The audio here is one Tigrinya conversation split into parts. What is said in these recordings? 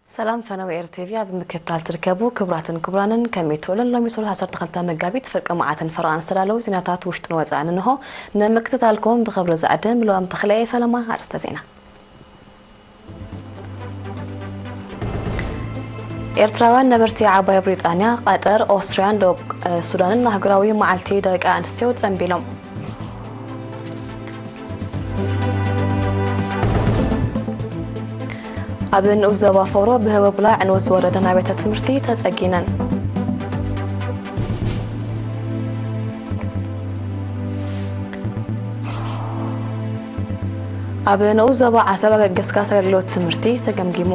ሰላም ፈነወ ኤር ቲቪ ኣብ ምክትታል ትርከቡ ክቡራትን ክቡራንን፣ ከመይ ትውዕሉን? ሎሚ ሰሉስ ዓሰርተ ክልተ መጋቢት ፍርቂ መዓትን ፈረቓን ዝተዳለዉ ዜናታት ውሽጥን ወጻእን እንሆ። ንምክትታልኩም ብኽብሪ ዝዕድም ልዋም ተኽለየ። ፈለማ ኣርእስተ ዜና። ኤርትራውያን ነበርቲ ዓባይ ብሪጣንያ፣ ቀጠር፣ ኦስትርያን ደቡብ ሱዳንን ኣህጉራዊ መዓልቲ ደቂ ኣንስትዮ ጸንቢሎም። ኣብ ንኡስ ዞባ ፎሮ ብህቦብላ ዕንወት ዝወረደን ኣብያተ ትምህርቲ ተጸጊነን። ኣብ ንኡስ ዞባ ዓሰብ ኣገስጋሲ ኣገልግሎት ትምህርቲ ተገምጊሙ።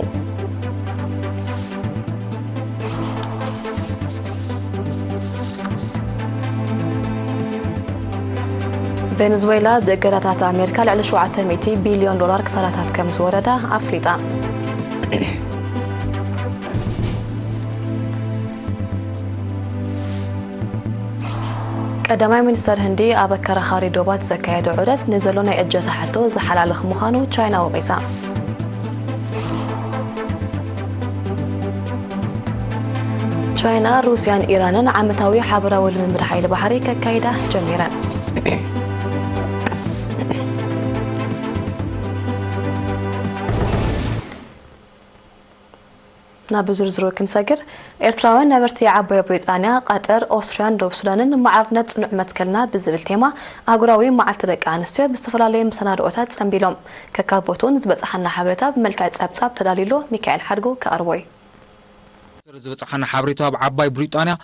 ቬኔዙዌላ ብእገዳታት ኣሜሪካ ልዕሊ ሸውዓተ ሚእቲ ቢልዮን ዶላር ክሳራታት ከም ዝወረዳ ኣፍሊጣ። ቀዳማይ ሚኒስተር ህንዲ ኣብ ኣከራኻሪ ዶባት ዘካየዶ ዑደት ንዘሎ ናይ እጀታ ሕቶ ዝሓላልኽ ምዃኑ ቻይና ወቒሳ። ቻይና፣ ሩስያን ኢራንን ዓመታዊ ሓበራዊ ልምምድ ሓይሊ ባሕሪ ከካይዳ ጀሚረን። ናብ ዝርዝሩ ክንሰግር፣ ኤርትራውያን ነበርቲ ዓባይ ብሪጣንያ፣ ቀጠር፣ ኦስትርያን ደቡብ ሱዳንን ማዕርነት ጽኑዕ መትከልና ብዝብል ቴማ ኣህጉራዊ መዓልቲ ደቂ ኣንስትዮ ብዝተፈላለየ መሰናድኦታት ጸንቢሎም። ከካብ ቦትኡ ንዝበጽሓና ሓበሬታ ብመልክዕ ጸብጻብ ተዳልዩሎ፣ ሚካኤል ሓድጉ ከቕርቦ እዩ። ዝበጽሓና ሓበሬታ፣ ኣብ ዓባይ ብሪጣንያ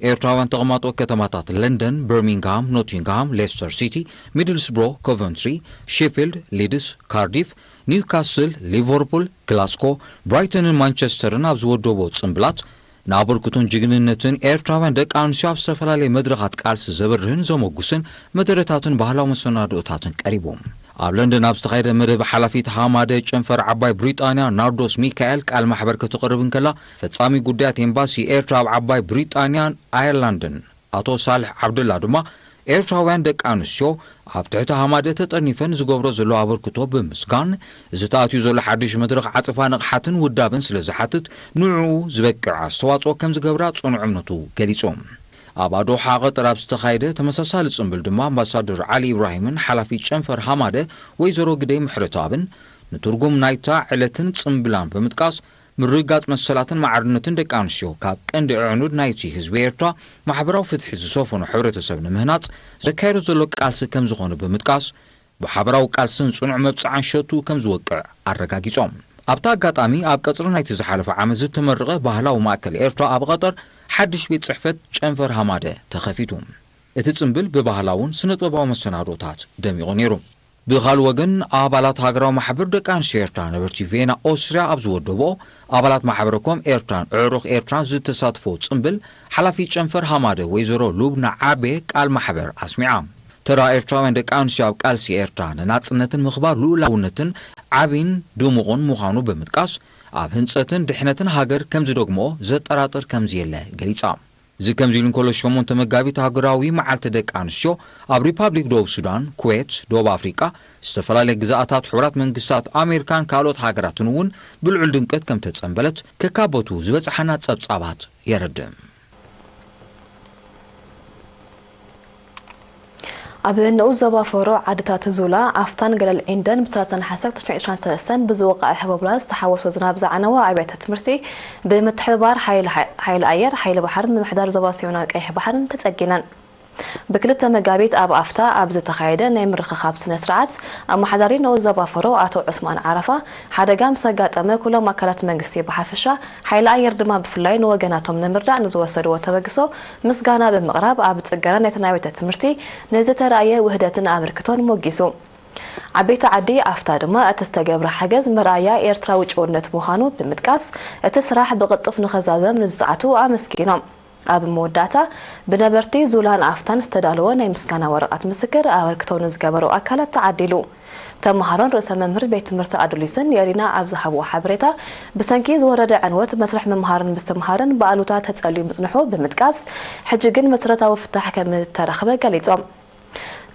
ኤርትራውያን ተቐማጦ ከተማታት ለንደን፣ በርሚንግሃም፣ ኖቲንግሃም፣ ሌስተር ሲቲ፣ ሚድልስብሮ፣ ኮቨንትሪ፣ ሼፊልድ፣ ሊድስ፣ ካርዲፍ፣ ኒውካስል፣ ሊቨርፑል፣ ግላስኮ፣ ብራይተንን ማንቸስተርን ኣብ ዝወደቦ ጽምብላት፣ ንኣበርክቶን ጅግንነትን ኤርትራውያን ደቂ ኣንስትዮ ኣብ ዝተፈላለየ መድረኻት ቃልሲ ዘበርህን ዘመጉስን መደረታትን ባህላዊ መሰናድኦታትን ቀሪቡ። ኣብ ለንደን ኣብ ዝተኻየደ መደብ፣ ሓላፊት ሃማደ ጨንፈር ዓባይ ብሪጣንያ ናርዶስ ሚካኤል ቃል ማሕበር ከተቕርብ እንከላ፣ ፈጻሚ ጉዳያት ኤምባሲ ኤርትራ ኣብ ዓባይ ብሪጣንያን ኣየርላንድን ኣቶ ሳልሕ ዓብደላ ድማ፣ ኤርትራውያን ደቂ ኣንስትዮ ኣብ ትሕቲ ሃማደ ተጠርኒፈን ዝገብሮ ዘለዋ ኣበርክቶ ብምስጋን፣ እዚ ተኣትዩ ዘሎ ሓድሽ መድረኽ ዓጸፋ ንቕሓትን ውዳበን ስለ ዝሓትት፣ ንዕኡ ዝበቅዕ ኣስተዋጽኦ ከም ዝገብራ ጽኑዕ እምነቱ ገሊጹ። ኣብ ኣዶሓ ቀጠር ኣብ ዝተኻየደ ተመሳሳሊ ጽምብል ድማ፣ ኣምባሳደር ዓሊ ኢብራሂምን ሓላፊ ጨንፈር ሃማደ ወይዘሮ ግደይ ምሕረተኣብን ንትርጉም ናይታ ዕለትን ጽምብላን ብምጥቃስ፣ ምርግጋጽ መሰላትን ማዕርነትን ደቂ ኣንስትዮ ካብ ቀንዲ ኣዕኑድ ናይቲ ህዝቢ ኤርትራ ማሕበራዊ ፍትሒ ዝሰፈኖ ሕብረተሰብ ንምህናጽ ዘካየዶ ዘሎ ቃልሲ ከም ዝኾነ ብምጥቃስ፣ ብሓበራዊ ቃልስን ጽኑዕ መብጽዓን ሸቱ ከም ዝወቅዕ ኣረጋጊጾም። ኣብቲ ኣጋጣሚ፣ ኣብ ቀጽሪ ናይቲ ዝሓለፈ ዓመት ዝተመረቐ ባህላዊ ማእከል ኤርትራ ኣብ ቐጠር ሓድሽ ቤት ጽሕፈት ጨንፈር ሃማደ ተኸፊቱ። እቲ ጽምብል ብባህላውን ስነ-ጥበባዊ መሰናዶታት ደሚቑ ነይሩ። ብኻልእ ወገን፣ ኣባላት ሃገራዊ ማሕበር ደቂ ኣንስትዮ ኤርትራ ነበርቲ ቬና ኦስትርያ ኣብ ዝወደብኦ፣ ኣባላት ማሕበረ ኮም ኤርትራን ኣዕሩኽ ኤርትራን ዝተሳትፎ ጽምብል፣ ሓላፊ ጨንፈር ሃማደ ወይዘሮ ሉብና ዓቤ ቃል ማሕበር ኣስሚዓ። ተራ ኤርትራውያን ደቂ ኣንስትዮ ኣብ ቃልሲ ኤርትራ ንናጽነትን ምኽባር ልኡላውነትን ዓቢን ድሙቕን ምዃኑ ብምጥቃስ፣ ኣብ ህንጸትን ድሕነትን ሃገር ከም ዝደግምኦ ዘጠራጥር ከም ዘየለ ገሊጻ። እዚ ከምዚ ኢሉ እንከሎ፣ ሸሞንተ መጋቢት ሃገራዊ መዓልቲ ደቂ ኣንስትዮ ኣብ ሪፓብሊክ ደቡብ ሱዳን፣ ኩዌት፣ ደቡብ ኣፍሪቃ፣ ዝተፈላለየ ግዝኣታት ሕቡራት መንግስታት ኣሜሪካን ካልኦት ሃገራትን እውን ብልዑል ድምቀት ከም ተጸንበለት ከካብ ቦትኡ ዝበጽሓና ጸብጻባት የረድእ። ኣብ ንኡስ ዞባ ፎሮ ዓድታት ዙላ፣ ኣፍታን ገለል ዒንደን ብሰላሳ ነሓሰ ክልተ ሽሕን ዕስራን ሰለስተን ብዝወቐዐ ህቦብላ ዝተሓወሶ ዝናብ ዝዓነወ ኣብያተ ትምህርቲ ብምትሕብባር ሓይሊ፣ ሓይሊ ኣየር፣ ሓይሊ ባሕርን ምምሕዳር ዞባ ሰሜናዊ ቀይሕ ባሕርን ተጸጊነን። ብክልተ መጋቢት ኣብ ኣፍታ ኣብ ዝተኻየደ ናይ ምርኽኻብ ስነ ስርዓት፣ ኣመሓዳሪ ንኡስ ዞባ ፎሮ ኣቶ ዑስማን ዓረፋ፣ ሓደጋ ምስ ኣጋጠመ ኩሎም ኣካላት መንግስቲ ብሓፈሻ፣ ሓይሊ ኣየር ድማ ብፍላይ ንወገናቶም ንምርዳእ ንዝወሰድዎ ተበግሶ ምስጋና ብምቕራብ፣ ኣብ ጽገና ናይተን ኣብያተ ትምህርቲ ንዝተራእየ ውህደትን ኣበርክቶን ሞጊሱ። ዓበይቲ ዓዲ ኣፍታ ድማ እቲ ዝተገብረ ሓገዝ መርኣያ ኤርትራዊ ጭውነት ምዃኑ ብምጥቃስ፣ እቲ ስራሕ ብቕልጡፍ ንኸዛዘም ንዝጸዓቱ ኣመስጊኖም። ኣብ መወዳእታ፣ ብነበርቲ ዙላን ኣፍታን ዝተዳለወ ናይ ምስጋና ወረቐት ምስክር ኣበርክቶ ንዝገበሩ ኣካላት ተዓዲሉ። ተመሃሮን ርእሰ መምህር ቤት ትምህርቲ ኣዱሊስን የሪና ኣብ ዝሃብዎ ሓበሬታ፣ ብሰንኪ ዝወረደ ዕንወት መስርሕ ምምሃርን ምስትምሃርን ብኣሉታ ተጸልዩ ምጽንሑ ብምጥቃስ፣ ሕጂ ግን መሰረታዊ ፍታሕ ከም እተረኽበ ገሊጾም።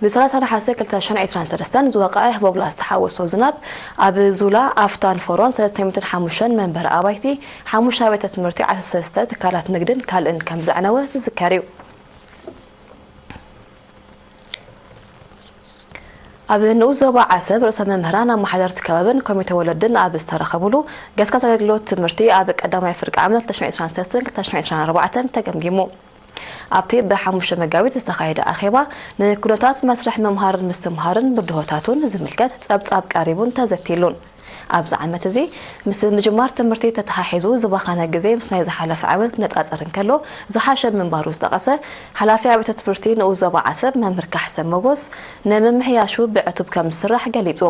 ብ ሰላሳ ነሓሰ ክልተ ሽሕን ዕስራን ሰለስተን ዝወቐዐ ህቦብላ ዝተሓወሶ ዝናብ ኣብ ዙላ፣ ኣፍታን ፎሮን ሰለስተ ሚእትን ሓሙሽተን መንበሪ ኣባይቲ፣ ሓሙሽተ ኣብያተ ትምህርቲ፣ ዓሰርተ ሰለስተ ትካላት ንግድን ካልእን ከም ዘዕነወ ዝዝከር እዩ። ኣብ ንኡስ ዞባ ዓሰብ ርእሰ መምህራን፣ ኣመሓደርቲ ከባብን ኮሚተ ወለድን ኣብ ዝተረኸብሉ፣ ገስጋስ ኣገልግሎት ትምህርቲ ኣብ ቀዳማይ ፍርቂ ዓመት ክልተ ሽሕን ዕስራን ሰለስተን ክልተ ሽሕን ዕስራን ኣርባዕተን ተገምጊሙ። ኣብቲ ብሓሙሽተ መጋቢት ዝተኻየደ ኣኼባ፣ ንኩነታት መስርሕ ምምሃርን ምስትምሃርን ብድሆታቱን ዝምልከት ጸብጻብ ቀሪቡን ተዘቲሉን። ኣብዚ ዓመት እዚ፣ ምስ ምጅማር ትምህርቲ ተተሓሒዙ ዝባኸነ ግዜ ምስ ናይ ዝሓለፈ ዓመት ክነጻጸር እንከሎ ዝሓሸ ምንባሩ ዝጠቐሰ ሓላፊ ኣብያተ ትምህርቲ ንኡስ ዞባ ዓሰብ መምህር ካሕሰ መጎስ፣ ንምምሕያሹ ብዕቱብ ከም ዝስራሕ ገሊጹ።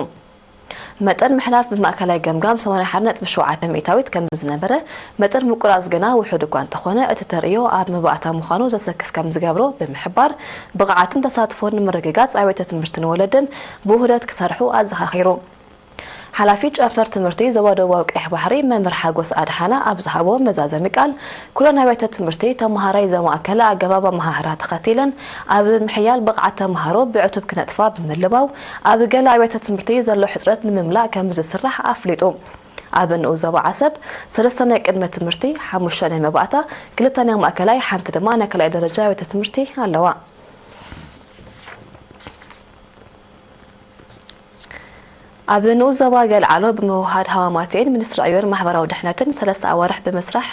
መጠን ምሕላፍ ብማእከላይ ገምጋም ሰማንያ ሓደ ነጥቢ ሸውዓተ ሚእታዊት ከም ዝነበረ፣ መጠን ምቁራጽ ግና ውሑድ እኳ እንተኾነ፣ እቲ ተርእዮ ኣብ መባእታ ምዃኑ ዘሰክፍ ከም ዝገብሮ ብምሕባር፣ ብቕዓትን ተሳትፎን ንምርግጋጽ ኣብያተ ትምህርትን ወለድን ብውህደት ክሰርሑ ኣዘኻኺሩ። ሓላፊ ጨንፈር ትምህርቲ ዞባ ደቡባዊ ቀይሕ ባሕሪ መምህር ሓጎስ ኣድሓና ኣብ ዝሃቦ መዛዘሚ ቃል፣ ኩለን ኣብያተ ትምህርቲ ተመሃራይ ዘማእከለ ኣገባብ ኣመሃህራ ተኸቲለን ኣብ ምሕያል ብቕዓት ተመሃሮ ብዕቱብ ክነጥፋ ብምልባው፣ ኣብ ገለ ኣብያተ ትምህርቲ ዘሎ ሕጽረት ንምምላእ ከም ዝስራሕ ኣፍሊጡ። ኣብ ንኡስ ዞባ ዓሰብ ሰለስተ ናይ ቅድመ ትምህርቲ፣ ሓሙሽተ ናይ መባእታ፣ ክልተ ናይ ማእከላይ፣ ሓንቲ ድማ ናይ ካልኣይ ደረጃ ኣብያተ ትምህርቲ ኣለዋ። ኣብ ንኡስ ዞባ ገልዓሎ ብምውህሃድ ሃማማተኤን ሚኒስትሪ ዕዮን ማሕበራዊ ድሕነትን ሰለስተ ኣዋርሕ ብምስራሕ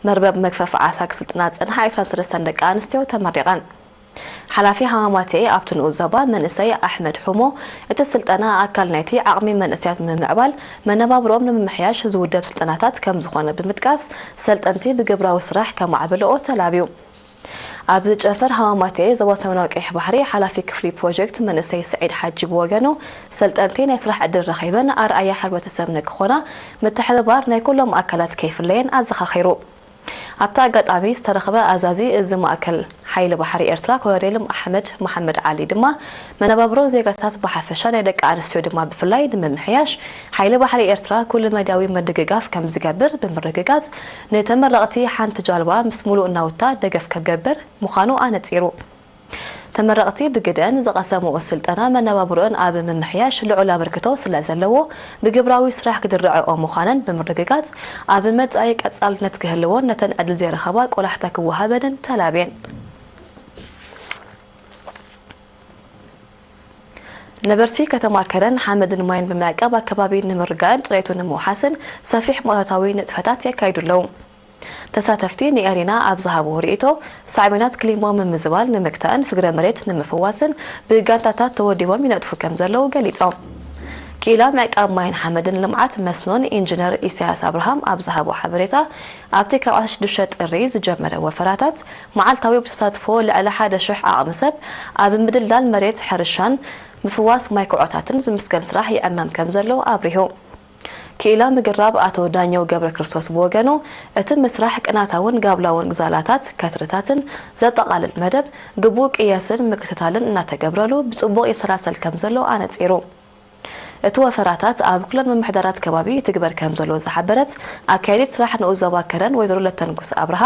መርበብ መግፈፊ ዓሳ ክስልጥና ዝጸንሓ ዕስራን ሰለስተን ደቂ ኣንስትዮ ተመሪቐን። ሓላፊ ሃማማተኤ ኣብቲ ንኡስ ዞባ መንእሰይ ኣሕመድ ሑሞ፣ እቲ ስልጠና ኣካል ናይቲ ዓቕሚ መንእሰያት ምምዕባል መነባብሮኦም ንምምሕያሽ ዝውደብ ስልጠናታት ከም ዝኾነ ብምጥቃስ፣ ሰልጠንቲ ብግብራዊ ስራሕ ከማዕብልኦ ተላብዩ። ኣብ ጨንፈር ሃማማተኤ ዞባ ሰሜናዊ ቀይሕ ባሕሪ ሓላፊ ክፍሊ ፕሮጀክት መንእሰይ ስዒድ ሓጂ ብወገኑ፣ ሰልጠንቲ ናይ ስራሕ ዕድል ረኺበን ኣርኣያ ሕብረተሰብ ንክኾና ምትሕብባር ናይ ኩሎም ኣካላት ከይፍለየን ኣዘኻኺሩ። ኣብቲ ኣጋጣሚ ዝተረኽበ ኣዛዚ እዚ ማእከል ሓይሊ ባሕሪ ኤርትራ ኮሎኔል ኣሕመድ መሓመድ ዓሊ ድማ፣ መነባብሮ ዜጋታት ብሓፈሻ ናይ ደቂ ኣንስትዮ ድማ ብፍላይ ንምምሕያሽ፣ ሓይሊ ባሕሪ ኤርትራ ኩሉ መዳያዊ ምድግጋፍ ከም ዝገብር ብምርግጋጽ፣ ንተመረቕቲ ሓንቲ ጃልባ ምስ ሙሉእ ናውታ ደገፍ ክገብር ምዃኑ ኣነጺሩ። ተመረቕቲ ብግደን ዝቐሰምኦ ስልጠና መነባብሮአን ኣብ ምምሕያሽ ልዑል ኣበርክቶ ስለ ዘለዎ፣ ብግብራዊ ስራሕ ክድርዐኦ ምዃነን ብምርግጋጽ፣ ኣብ መጻኢ ቀጻልነት ክህልዎን ነተን ዕድል ዘይረኸባ ቆላሕታ ክወሃበንን ተላብየን። ነበርቲ ከተማ ከረን ሓመድን ማይን ብምዕቃብ ኣከባቢ ንምርጋእን ጽሬቱ ንምውሓስን ሰፊሕ ማእቶታዊ ንጥፈታት የካይዱ ኣለዉ። ተሳተፍቲ ንኤሪና ኣብ ዝሃብዎ ርእይቶ፣ ሳዕቤናት ክሊማ ምምዝባል ንምግታእን ፍግረ መሬት ንምፍዋስን ብጋንታታት ተወዲቦም ይነጥፉ ከም ዘለዉ ገሊጾም። ክኢላ ምዕቃብ ማይን ሓመድን ልምዓት መስኖን ኢንጂነር ኢሳያስ ኣብርሃም ኣብ ዝሃቦ ሓበሬታ፣ ኣብቲ ካብ ዓሰርተ ሽዱሽተ ጥሪ ዝጀመረ ወፈራታት፣ መዓልታዊ ብተሳትፎ ልዕሊ ሓደ ሽሕ ዓቕሚ ሰብ ኣብ ምድልዳል መሬት ሕርሻን ምፍዋስ ማይ ኩዖታትን ዝምስገን ስራሕ ይዕመም ከም ዘሎ ኣብሪሁ። ክኢላ ምግራብ ኣቶ ዳኘው ገብረ ክርስቶስ ብወገኑ፣ እቲ ምስራሕ ቅናታውን ጋብላውን ግዛላታት ከትርታትን ዘጠቓልል መደብ፣ ግቡእ ቅየስን ምክትታልን እናተገብረሉ ብጽቡቕ ይሰላሰል ከም ዘሎ ኣነጺሩ። እቲ ወፈራታት ኣብ ኩለን ምምሕዳራት ከባቢ ይትግበር ከም ዘሎ ዝሓበረት ኣካያዲት ስራሕ ንኡስ ዞባ ከረን ወይዘሮ ለተንጉስ ኣብርሃ፣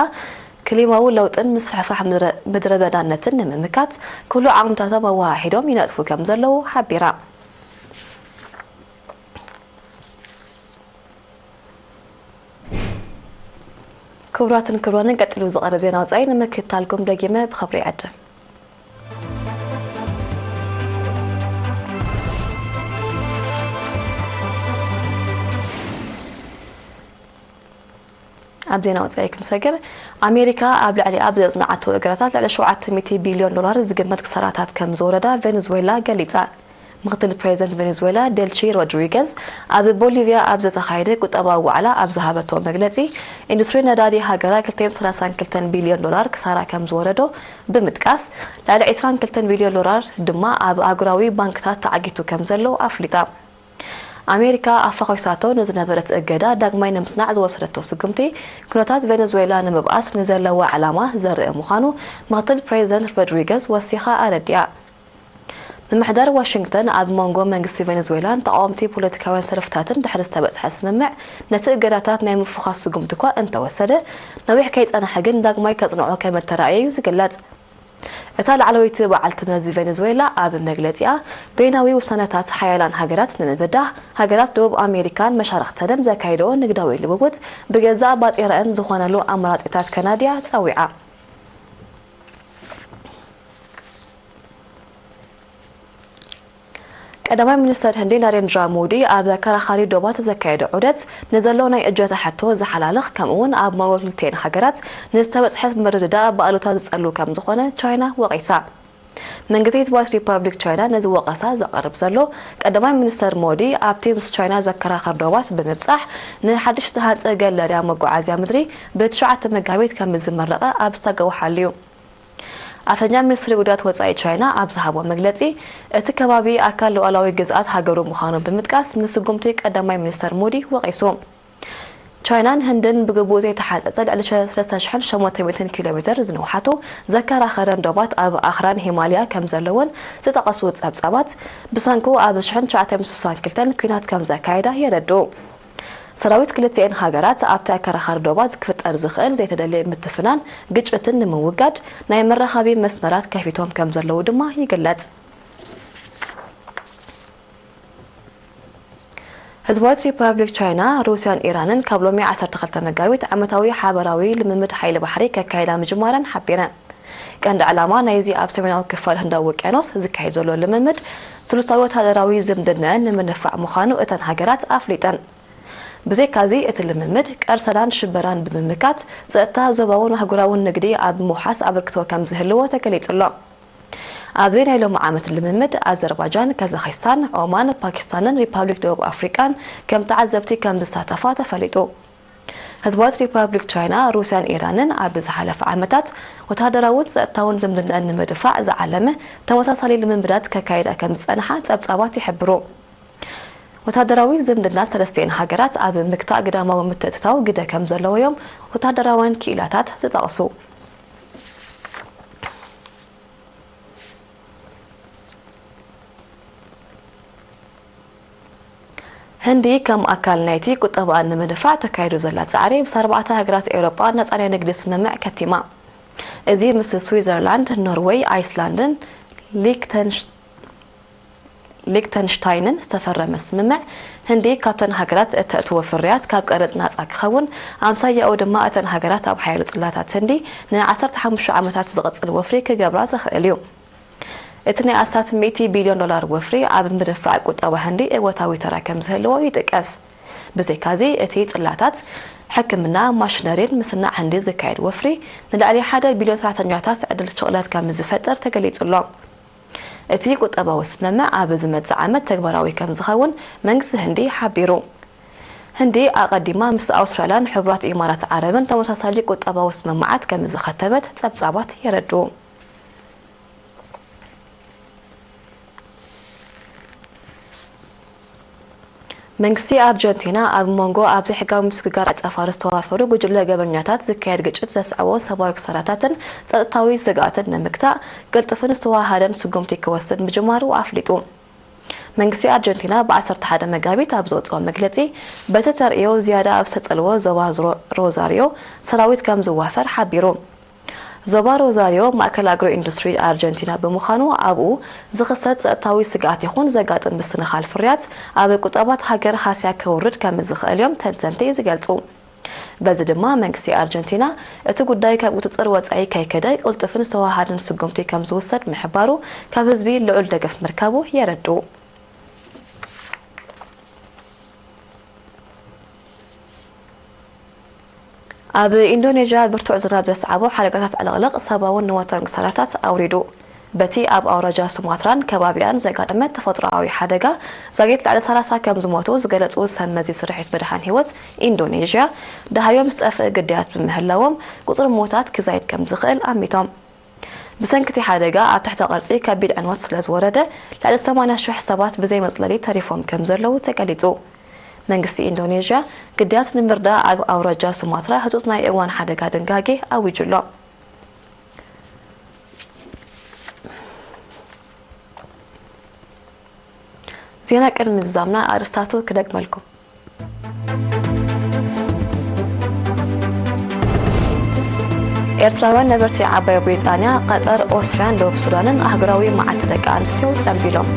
ክሊማዊ ለውጥን ምስፍሕፋሕ ምድረ-፣ ምድረ በዳነትን ንምምካት ኩሉ ዓቕምታቶም ኣወሃሂዶም ይነጥፉ ከም ዘለዉ ሓቢራ። ክቡራትን ክቡራንን፣ ቀጺሉ ዝቐርብ ዜና ወጻኢ ንምክትታልኩም ደጊመ ብኽብሪ ይዕድም። ኣብ ዜና ወጻኢ ክንሰግር፣ ኣሜሪካ ኣብ ልዕሊኣ ብዘጽንዓቶ እገዳታት ልዕሊ ሸውዓተ ሚእቲ ቢልዮን ዶላር ዝግመት ክሳራታት ከም ዝወረዳ ቬኔዙዌላ ገሊጻ። ምክትል ፕሬዚደንት ቬኔዙዌላ ዴልሲ ሮድሪገዝ ኣብ ቦሊቪያ ኣብ ዝተኻየደ ቁጠባዊ ዋዕላ ኣብ ዝሃበቶ መግለጺ፣ ኢንዱስትሪ ነዳዲ ሃገራ ክልተ ሚእትን ሰላሳን ክልተን ቢልዮን ዶላር ክሳራ ከም ዝወረዶ ብምጥቃስ፣ ልዕሊ ዕስራን ክልተን ቢልዮን ዶላር ድማ ኣብ ኣህጉራዊ ባንክታት ተዓጊቱ ከም ዘሎ ኣፍሊጣ። ኣሜሪካ ኣፋኾይሳቶ ንዝነበረት እገዳ ዳግማይ ንምጽናዕ ዝወሰደቶ ስጉምቲ፣ ኩነታት ቬኔዙዌላ ንምብኣስ ንዘለዋ ዕላማ ዘርኢ ምዃኑ ምክትል ፕሬዚደንት ሮድሪገዝ ወሲኻ ኣረዲኣ። ምምሕዳር ዋሽንግተን ኣብ መንጎ መንግስቲ ቬኔዙዌላን ተቓወምቲ ፖለቲካውያን ሰልፍታትን ድሕሪ ዝተበጽሐ ስምምዕ፣ ነቲ እገዳታት ናይ ምፍዃስ ስጉምቲ እኳ እንተወሰደ፣ ነዊሕ ከይጸንሐ ግን ዳግማይ ከጽንዖ ከም እተራእየ እዩ ዝግለጽ። እታ ላዕለወይቲ በዓልቲ መዚ ቬኔዙዌላ ኣብ መግለጺኣ፣ በይናዊ ውሳነታት ሓያላን ሃገራት ንምብዳህ፣ ሃገራት ደቡብ ኣሜሪካን መሻርኽተንን ዘካየደኦ ንግዳዊ ልውውጥ ብገዛእ ባጤራኣን ዝኾናሉ ኣማራጺታት ከናድያ ጸዊዓ። ቀዳማይ ሚኒስተር ህንዲ ናሬንድራ ሞዲ ኣብ ኣከራኻሪ ዶባት ዘካየዶ ዑደት፣ ንዘሎ ናይ እጀታ ሕቶ ዝሓላልኽ፣ ከምኡ'ውን ኣብ መንጎ ክልቲኤን ሃገራት ንዝተበጽሐት ምርድዳእ ብኣሉታ ዝጸሉ ከም ዝኾነ ቻይና ወቒሳ። መንግስቲ ህዝባዊት ሪፓብሊክ ቻይና ነዚ ወቐሳ ዘቕርብ ዘሎ፣ ቀዳማይ ሚኒስተር ሞዲ ኣብቲ ምስ ቻይና ዘከራኽር ዶባት ብምብጻሕ፣ ንሓድሽ ዝተሃንጸ ገለርያ መጓዓዝያ ምድሪ ብትሽዓተ መጋቢት ከም ዝመረቐ ኣብ ዝተገወሓሉ እዩ። ኣፈኛ ሚኒስትሪ ጉዳያት ወጻኢ ቻይና ኣብ ዝሃቦ መግለጺ፣ እቲ ከባቢ ኣካል ሉዓላዊ ግዝኣት ሃገሩ ምዃኑ ብምጥቃስ፣ ንስጉምቲ ቀዳማይ ሚኒስተር ሞዲ ወቒሱ። ቻይናን ህንድን ብግቡእ ዘይተሓንጸጸ ልዕሊ ሰለስተ ሽሕን ሸሞንተ ሚእትን ኪሎ ሜትር ዝንውሓቱ ዘከራኸረን ዶባት ኣብ ኣኽራን ሂማልያ ከም ዘለውን ዝጠቐሱ ጸብጻባት፣ ብሰንኩ ኣብ ሽሕን ትሽዓተ ሚእትን ስሳን ክልተን ኲናት ከም ዘካየዳ የረድኡ። ሰራዊት ክልቲኤን ሃገራት ኣብቲ ኣከራኻሪ ዶባት ክፍጠር ዝኽእል ዘይተደልየ ምትፍናን ግጭትን ንምውጋድ ናይ መራኸቢ መስመራት ከፊቶም ከም ዘለዉ ድማ ይግለጽ። ህዝባዊት ሪፓብሊክ ቻይና፣ ሩስያን ኢራንን ካብ ሎሚ ዓሰርተ ክልተ መጋቢት ዓመታዊ ሓበራዊ ልምምድ ሓይሊ ባሕሪ ከካይዳ ምጅማረን ሓቢረን። ቀንዲ ዕላማ ናይዚ ኣብ ሰሜናዊ ክፋል ህንዳዊ ውቅያኖስ ዝካየድ ዘሎ ልምምድ፣ ስሉሳዊ ወተሃደራዊ ዝምድናኣን ንምንፋዕ ምዃኑ እተን ሃገራት ኣፍሊጠን። ብዘይካዚ፣ እቲ ልምምድ ቀርሰናን ሽበራን ብምምካት፣ ጸጥታ ዞባውን ኣህጉራውን ንግዲ ኣብ ምውሓስ ኣበርክቶ ከም ዝህልዎ ተገሊጹ ኣሎ። ኣብዚ ናይ ሎሚ ዓመት ልምምድ፣ ኣዘርባጃን፣ ካዛኺስታን፣ ኦማን፣ ፓኪስታንን ሪፓብሊክ ደቡብ ኣፍሪቃን ከም ተዓዘብቲ ከም ዝሳተፋ ተፈሊጡ። ህዝባዊት ሪፓብሊክ ቻይና፣ ሩስያን ኢራንን ኣብ ዝሓለፈ ዓመታት ወተሃደራውን ጸጥታውን ዝምድናኣን ንምድፋዕ ዝዓለመ ተመሳሳሊ ልምምዳት ከካይዳ ከም ዝጸንሓ ጸብጻባት ይሕብሩ። ወተሃደራዊ ዝምድና ሰለስቲኤን ሃገራት ኣብ ምግታእ ግዳማዊ ምትእትታው ግደ ከም ዘለዎ'ዮም ወተሃደራውያን ክኢላታት ዝጠቕሱ። ህንዲ ከም ኣካል ናይቲ ቁጠባኣ ንምድፋዕ ተካይዶ ዘላ ጻዕሪ፣ ምስ ኣርባዕተ ሃገራት ኤውሮጳ ናጻ ናይ ንግዲ ስምምዕ ከቲማ። እዚ ምስ ስዊዘርላንድ፣ ኖርወይ፣ ኣይስላንድን ሊክተንሽ-፣ ሊክተንሽታይንን ዝተፈረመ ስምምዕ፣ ህንዲ ካብተን ሃገራት እተእትዎ ፍርያት ካብ ቀረጽ ናጻ ክኸውን፣ ኣምሳያኡ ድማ እተን ሃገራት ኣብ ሓያሎ ጽላታት ህንዲ ንዓሰርተ ሓሙሽተ ዓመታት ዝቕጽል ወፍሪ ክገብራ ዘኽእል እዩ። እቲ ናይ ኣስታት ሚእቲ ቢልዮን ዶላር ወፍሪ ኣብ ምድፋዕ ቁጠባ ህንዲ እወታዊ ተራ ከም ዝህልዎ ይጥቀስ። ብዘይካዚ፣ እቲ ጽላታት፣ ሕክምና፣ ማሽነሪን ምስናዕ ህንዲ ዝካየድ ወፍሪ፣ ንልዕሊ ሓደ ቢልዮን ሰራሕተኛታት ዕድል ሽቕለት ከም ዝፈጥር ተገሊጹ ኣሎ። እቲ ቁጠባዊ ስምምዕ ኣብ ዝመጽእ ዓመት ተግባራዊ ከም ዝኸውን መንግስቲ ህንዲ ሓቢሩ። ህንዲ ኣቐዲማ ምስ ኣውስትራልያን ሕቡራት ኢማራት ዓረብን ተመሳሳሊ ቁጠባዊ ስምምዓት ከም ዝኸተመት ጸብጻባት የረድኡ። መንግስቲ ኣርጀንቲና ኣብ መንጎ ኣብ ዘይሕጋዊ ምስግጋር ኣጸፋሪ ዝተዋፈሩ ጉጅለ ገበኛታት ዝካየድ ግጭት ዘስዕቦ ሰብኣዊ ክሳራታትን ጸጥታዊ ስግኣትን ንምግታእ ቅልጡፍን ዝተዋሃደን ስጉምቲ ክወስድ ምጅማሩ ኣፍሊጡ። መንግስቲ ኣርጀንቲና ብ ዓሰርተ ሓደ መጋቢት ኣብ ዘውጽኦ መግለጺ፣ በቲ ተርእዮ ዝያዳ ኣብ ዝተጸልወ ዞባ ሮ-፣ ሮዛሪዮ ሰራዊት ከም ዝዋፈር ሓቢሩ። ዞባ ሮዛሪዮ ማእከል ኣግሮ ኢንዱስትሪ ኣርጀንቲና ብምዃኑ፣ ኣብኡ ዝኽሰት ጸጥታዊ ስግኣት ይኹን ዘጋጥም ምስንኻል ፍርያት ኣብ ቁጠባት ሃገር ሃስያ ከውርድ ከም ዝኽእል እዮም ተንተንቲ ዝገልጹ። በዚ ድማ መንግስቲ ኣርጀንቲና እቲ ጉዳይ ካብ ቁጽጽር ወጻኢ ከይከደ ቅልጡፍን ዝተዋሃደን ስጉምቲ ከም ዝውሰድ ምሕባሩ ካብ ህዝቢ ልዑል ደገፍ ምርካቡ የረድኡ። ኣብ ኢንዶኔዥያ ብርቱዕ ዝናብ ዘስዓቦ ሓደጋታት ዕልቕልቕ ሰብኣውን ንዋታውን ክሳራታት ኣውሪዱ። በቲ ኣብ ኣውራጃ ሱማትራን ከባቢኣን ዘጋጠመ ተፈጥሮኣዊ ሓደጋ ዛጊት ልዕሊ ሰላሳ ከም ዝሞቱ ዝገለጹ ሰብ መዚ ስርሒት ምድሓን ህይወት ኢንዶኔዥያ፣ ደሃዮም ዝጠፍእ ግዳያት ብምህላዎም ቁጽሪ ሞታት ክዛይድ ከም ዝኽእል ኣሚቶም። ብሰንኪ እቲ ሓደጋ ኣብ ትሕተ ቅርጺ ከቢድ ዕንወት ስለ ዝወረደ፣ ልዕሊ ሰማንያ ሽሕ ሰባት ብዘይ መጽለሊ ተሪፎም ከም ዘለዉ ተገሊጹ። መንግስቲ ኢንዶኔዥያ ግዳያት ንምርዳእ ኣብ ኣውራጃ ሱማትራ ህጹጽ ናይ እዋን ሓደጋ ድንጋጌ ኣዊጁ ኣሎ። ዜና ቅድሚ ዝዛምና ኣርእስታቱ ክደግመልኩም። ኤርትራውያን ነበርቲ ዓባይ ብሪጣንያ፣ ቀጠር፣ ኦስትርያን ደቡብ ሱዳንን ኣህጉራዊ መዓልቲ ደቂ ኣንስትዮ ጸንቢሎም።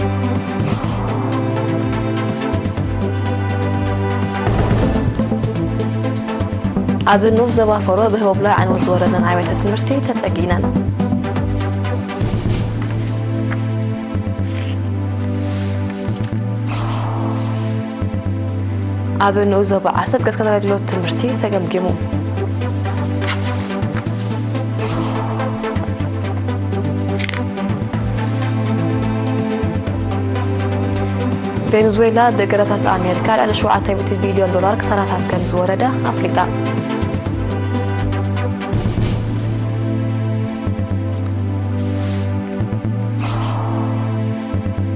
ኣብ ንኡስ ዞባ ፈሮ ብህቦብላዊ ዕንወት ዝወረደን ኣብያተ ትምህርቲ ተጸጊነን። ኣብ ንኡስ ዞባ ዓሰብ ገስጋስ ኣገልግሎት ትምህርቲ ተገምጊሙ። ቬንዙዌላ ብእገዳታት ኣሜሪካ ልዕሊ ሸውዓተ ሚእቲ ቢልዮን ዶላር ክሳራታት ከም ዝወረዳ ኣፍሊጣ።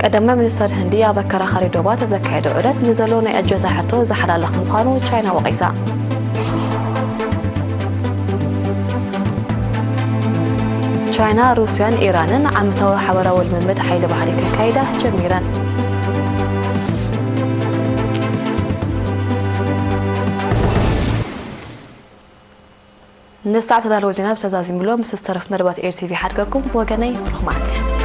ቀዳማይ ሚኒስተር ህንዲ ኣብ ኣከራኻሪ ዶባት ዘካየዶ ዑደት ንዘሎ ናይ እጀታ ሕቶ ዝሓላልኽ ምዃኑ ቻይና ወቒሳ። ቻይና፣ ሩስያን ኢራንን ዓመታዊ ሓበራዊ ልምምድ ሓይሊ ባሕሪ ከካይዳ ጀሚረን። ንሳዕ ተዳለወ ዜና ብተዛዚምሎ ምስ ዝተረፍ መደባት ኤርቲቪ ሓድገኩም ወገነይ ብሩኽ መዓልቲ።